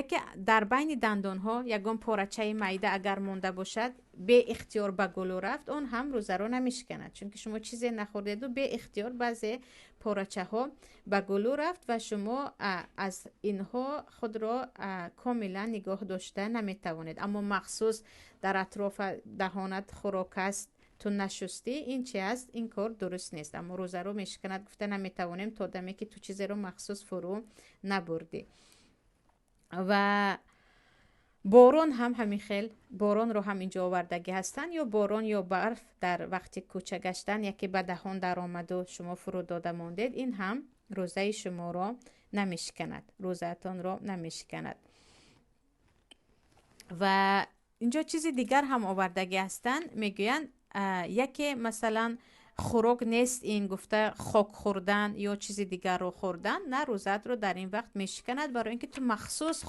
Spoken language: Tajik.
Яке дар байни дандонҳо ягон порачаи майда агар монда бошад, беихтиёр ба гулӯ рафт, он ҳам рӯзаро намешиканад, чунки шумо чизе нахӯрдеду беихтиёр баъзе порачаҳо ба гулӯ рафт ва шумо аз инҳо худро комилан нигоҳ дошта наметавонед. Аммо махсус дар атрофа даҳонат хӯрок аст, ту нашустӣ, ин чи аст? Ин кор дуруст нест. Аммо рӯзаро мешиканад гуфта наметавонем, то даме ки ту чизеро махсус фурӯ набурдӣ. Ва борон ҳам ҳамин хел, боронро ҳам инҷо овардагӣ ҳастанд, ё борон ё барф дар вақти кӯча гаштан яке ба даҳон даромаду шумо фурӯ дода мондед, ин ҳам рӯзаи шуморо намешиканад, рӯзаатонро намешиканад. Ва инҷо чизи дигар ҳам овардагӣ ҳастанд. Мегӯянд, яке масалан хӯрок нест, ин гуфта хок хӯрдан ё чизи дигарро хӯрдан, на, рӯзаатро дар ин вақт мешиканад, барои ин ки ту махсус